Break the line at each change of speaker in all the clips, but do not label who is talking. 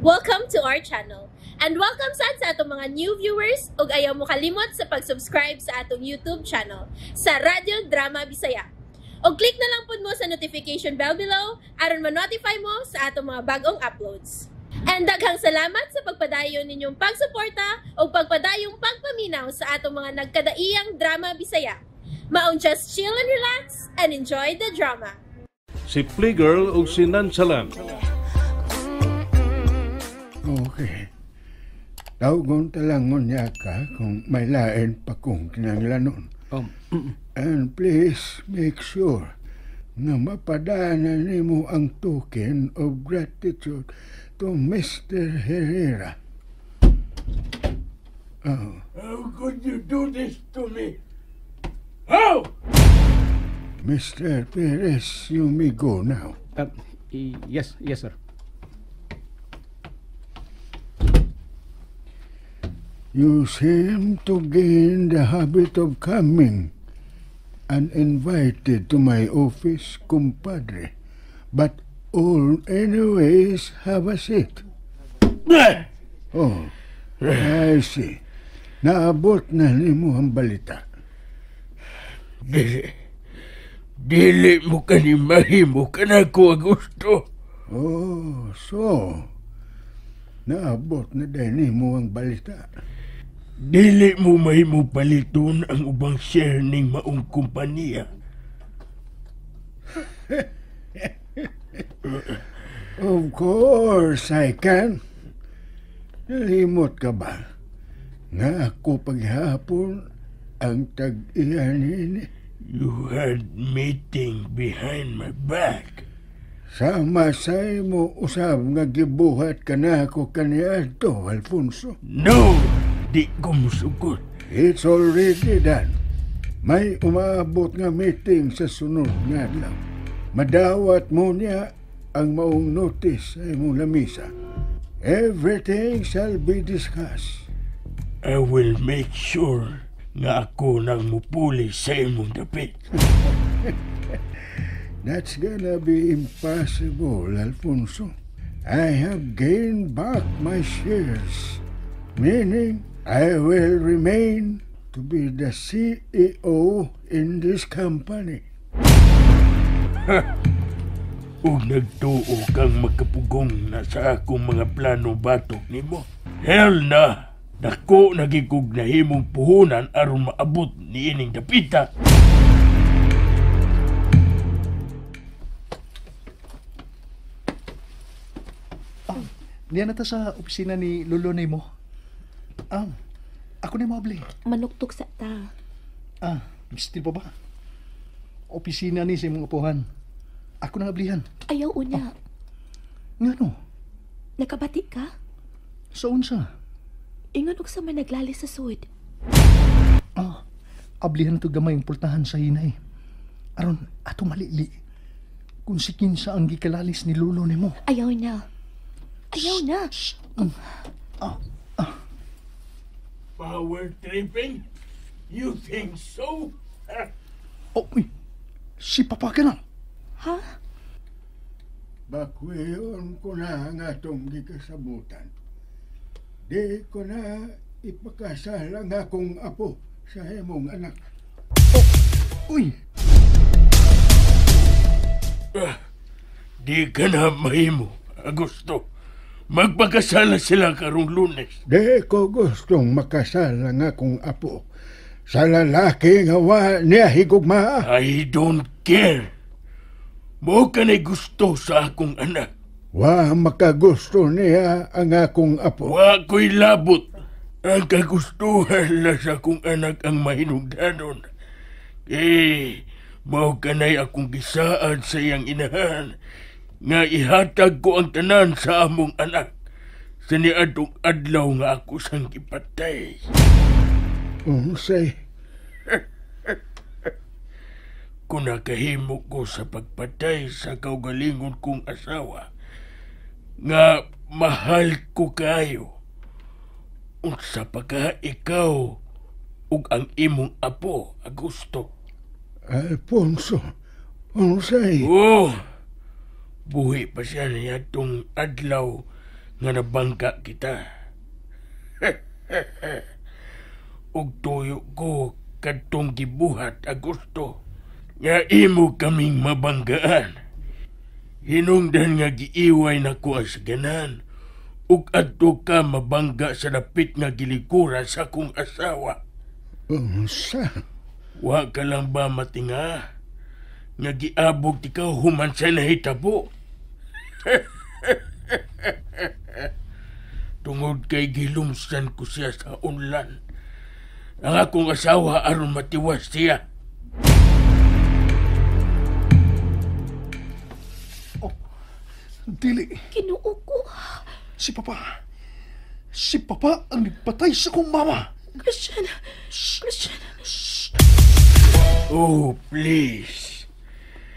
Welcome to our channel. And welcome sad sa atong mga new viewers ug ayaw mo kalimot sa pag-subscribe sa atong YouTube channel sa Radyo Drama Bisaya. Og click na lang pud mo sa notification bell below aron ma-notify mo sa atong mga bagong uploads. And daghang salamat sa pagpadayon ninyong pagsuporta ug pagpadayong pagpaminaw sa atong mga nagkadaiyang drama Bisaya. Maong just chill and relax and enjoy the drama.
Si Playgirl ug si Nansalan.
Okay. Tawgon talangon niya ka kung may lain pa kong kinanglanon. And please make sure nga mapadana nimo ang token of gratitude to Mr. Herrera. Oh.
How could you do this to me? How?
Mr. Perez, you may go now.
Yes, sir.
You seem to gain the habit of coming uninvited to my office, compadre. But all anyways, have a seat. Oh, I see. Naabot na nimo ang balita.
Dili. Dili mo kani mahimo kanako, Augusto.
Oh, so naabot na din nimo ang balita.
Dili mo mahimo paliton ang ubang share ning maong kompanya.
Of course I can. Nalimot ka ba? Nga ako paghapon ang tag-iyan nini.
You had meeting behind my back.
Sama sa imo usab nga gibuhat ka na ako kaniadto, Alfonso.
No! Di ko musugot.
It's already done. May umaabot nga meeting sa sunod nga adlaw. Madawat mo niya ang maong notice sa imong lamisa. Everything shall be discussed.
I will make sure nga ako nang mupuli sa imong dapit.
That's gonna be impossible, Alfonso. I have gained back my shares, meaning I will remain to be the CEO in this company.
Ug nagtuo kang makapugong na sa akong mga plano batok nimo. Hell na! Dako nagigug na himong puhunan aron maabot ni ining dapita.
Niya na ta sa opisina ni Lolo nimo. Ako ni moabli.
Manuktok sa ta.
Mister pa ba? Opisina ni sa imong apuhan. Ako nang ablihan.
Ayaw unya.
Ngano?
Nakabati ka?
Sa unsa?
Ingon og sa man naglali sa sud.
Ablihan to gamay ang pultahan sa hinay. Aron ato malili. Kung si kinsa ang gikalalis ni Lolo nimo.
Ayaw na. Ayaw na.
Power tripping? You think so?
Oh, uy. Si Papa ka na.
Ha?
Bakwiyon ko na ang atong gikasabutan. Di ko na ipakasal ang akong apo sa imong anak.
Oh, uy!
Di ka na mahimo, Augusto. Magpakasala sila karong Lunes.
Di ko gustong makasal ang akong apo sa lalaki nga wa niya higugma.
I don't care. Mo ka na'y gusto sa akong anak.
Wa makagusto niya ang akong apo.
Wa ko'y labot. Ang kagustuhan na sa akong anak ang mahinungdanon. Eh, mao ka na'y akong gisaad sa iyang inahan nga ihatag ko ang tanan sa among anak sa niadtong adlaw nga ako sang gipatay.
Unsay?
Kung nakahimo ko sa pagpatay sa kaugalingon kong asawa, nga mahal ko kayo, unsa pa ka ikaw ug ang imong apo, Augusto?
Alfonso, unsay?
Oh, buhi pa siya niya tong adlaw nga nabangka kita. Ug tuyo ko kadtong gibuhat, Augusto, nga imo kaming mabanggaan. Hinungdan nga giiway nako ang saganan, ug adto ka mabangga sa dapit nga gilikura sa akong asawa.
Unsa?
Wa ka lang ba matinga nga giabog ti ka human sa nahitabo? Tungod kay gilumsan ko siya sa unlan. Ang akong asawa aron matiwas siya.
Oh, dili.
Kinuo ko.
Si Papa. Si Papa ang nagpatay sa kong mama.
Christian. Christian.
Oh, please.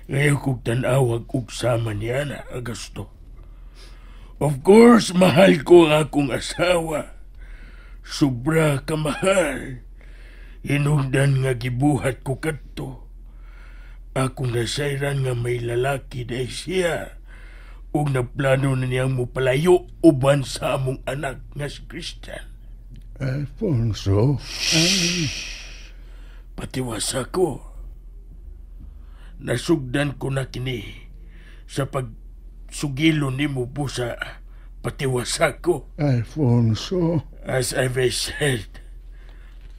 Ngayon kong tanawag og sama niya na, Augusto. Of course, mahal ko ang akong asawa. Sobra kamahal. Hinungdan nga gibuhat ko kadto. Akong nasayran nga may lalaki dahil siya. Ug nagplano na niyang mupalayo uban sa among anak nga si Christian.
Alfonso, ay...
Patiwas ako. Nasugdan ko na kini sa pagsugilo nimo busa. Patiwas ako.
Alfonso.
As I've said,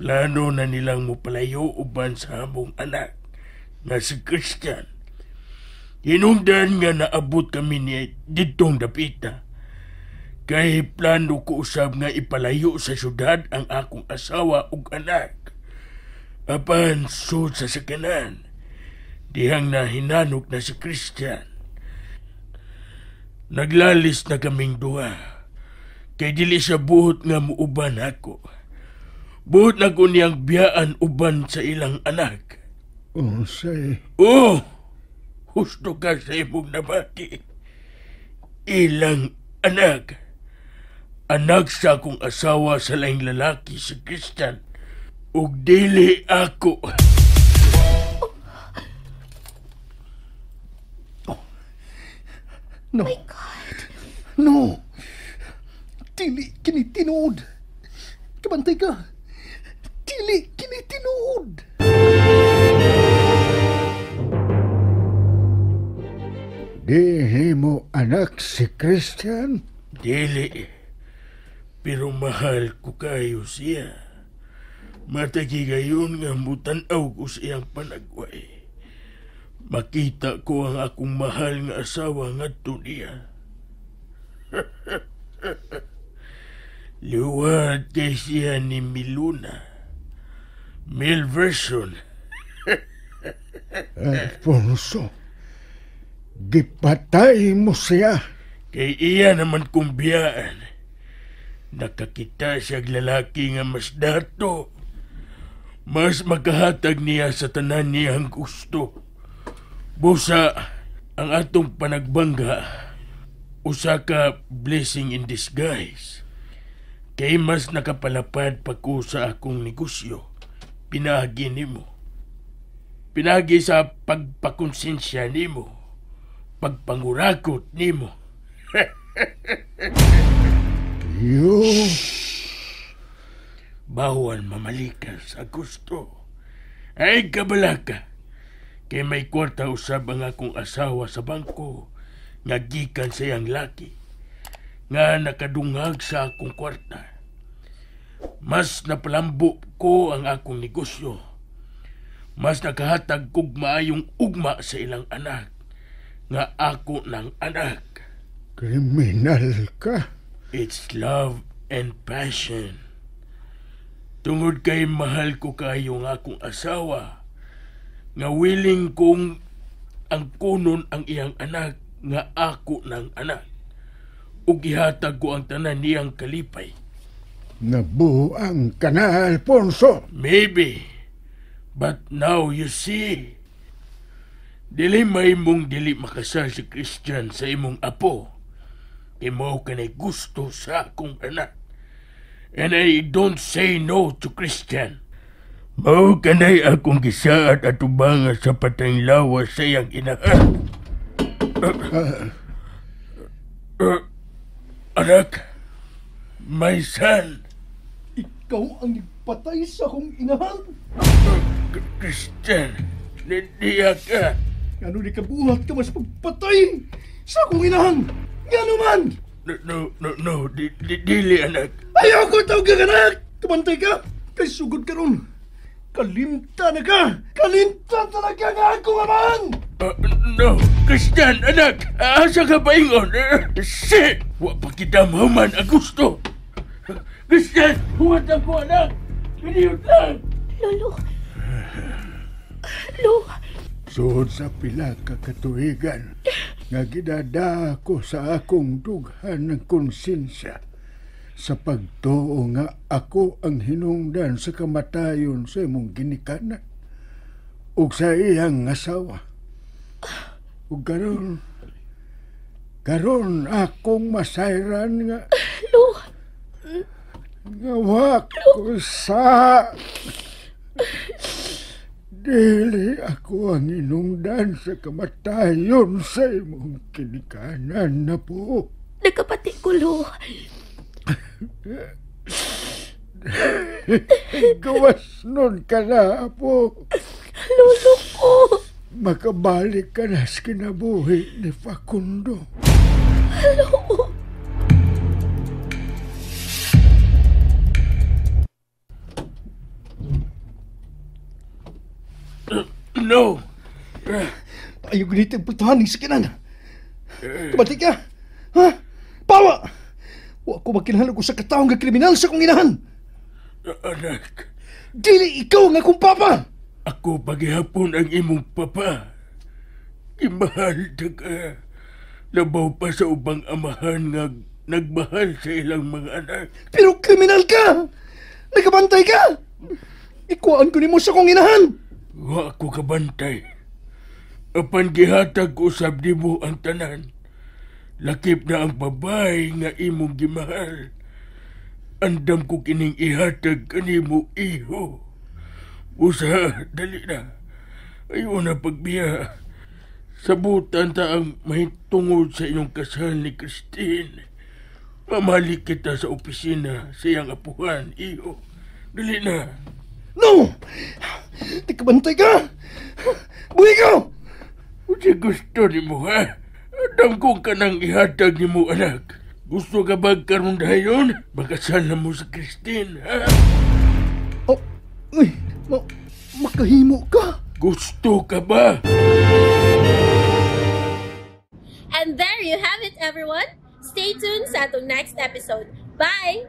plano na nilang mupalayo uban sa among anak nga si Christian. Hinungdan nga naabot kami ni ditong dapita. Kay plano ko usab nga ipalayo sa syudad ang akong asawa ug anak. Apan sud sa sakanan, dihang nahinanok na si Christian. Naglalis na kaming duha. Kay dili siya buot nga muuban ako. Buot na ko niyang biyaan uban sa ilang anak.
Unsay?
Oh! Husto ka sa imong nabati. Ilang anak. Anak sa akong asawa sa laing lalaki si Christian. Ug dili ako.
Oh. No.
My God.
No. Dili kini tinuod. Kabantay ka. Dili kini tinuod.
Dili mo anak si Christian?
Dili. Pero mahal ko kayo siya. Matagigayon nga mutan-aw ko sa iyang panagway. Makita ko ang akong mahal nga asawa ngadto niya. Liwat kay siya ni Miluna. Male version.
Alfonso, gipatay mo siya.
Kay iya naman kong biyaan. Nakakita siya lalaki nga mas dato. Mas makahatag niya sa tanan niyang gusto. Busa, ang atong panagbangga, usa ka blessing in disguise. Kay mas nakapalapad pa ko sa akong negosyo. Pinaagi nimo. Pinaagi sa pagpakonsensya nimo. Pagpangurakot nimo.
You...
Bawal mamalikas, Augusto. Ay, kabalaka. Kay may kwarta usab ang akong asawa sa bangko nga gikan sa iyang laki nga nakadungag sa akong kwarta. Mas napalambo ko ang akong negosyo. Mas nakahatag kog maayong ugma sa ilang anak nga ako ng anak.
Kriminal ka.
It's love and passion. Tungod kay mahal ko kayo nga akong asawa, nga willing kong ang kunon ang iyang anak, nga ako ng anak. Ug ihatag ko ang tanan niyang kalipay.
Nabuang ka na, Alfonso.
Maybe, but now you see. Dili may mong dili makasal si Christian sa imong apo. Kay mao ka na'y gusto sa akong anak. And I don't say no to Christian. Mao kanay akong gisaad at ubanga sa patayng lawas sa iyang inahan. Anak, my son.
Ikaw ang nagpatay sa akong inahan.
Christian, niya ka.
Ano ni kabuhat ka mas pagpatay sa akong inahan? Ngano man?
No, dili anak.
Ayaw ko tawag ka anak! Tumantay ka! Kay sugod ka ron. Kalimta na ka! Kalimta talaga nga akong amahan!
No, Christian, anak! Asa ka ba ingon? Shit! Wa pa kita mahuman, Augusto! Christian, huwag ako, anak! Piniyot lang!
Lolo! Lo!
Suod sa pila ka katuigan, nga gidada ko sa akong dughan ng konsensya sa pagtuo nga ako ang hinungdan sa kamatayon sa imong ginikanan ug sa iyang asawa. Ug karon akong masayran nga
Lo,
nga wa ko sa dili ako ang hinungdan sa kamatayon sa imong ginikanan na po.
Nagkapati ko, Lo.
Gawas nun ka na, apo.
Lolo ko.
Makabalik ka na sa kinabuhi ni Facundo.
Lolo.
No.
Ayaw ganito ang pultahan ng sakinan. Tumati ka. Ha? Pawa! Wa ko makinahanglan ko sa kataong nga kriminal sa akong inahan.
Anak.
Dili ikaw nga akong papa.
Ako paghihapon ang imong papa. Imahal ta ka. Labaw pa sa ubang amahan nga nagmahal sa ilang mga anak.
Pero kriminal ka! Nagabantay ka! Ikuan ko nimo sa akong inahan.
Wa ko kabantay. Apan gihatag ko usab nimo ang tanan. Lakip na ang babae nga imong gimahal. Andam ko kining ihatag kanimo iho. Usa, dali na. Ayaw na pagbiya. Sabutan ta ang mahitungod sa inyong kasal ni Christine. Mamalik kita sa opisina sa iyang apuhan, iho. Dali na.
No! Di ka bantay ka! Buhi ka!
Usa gusto ni mo, ha? Andam kong kanang ihatag ni mo, anak. Gusto ka ba karon dayon? Makasal na mo sa Christine, ha?
Oh, uy, makahimo ka.
Gusto ka ba?
And there you have it, everyone. Stay tuned sa atong next episode. Bye!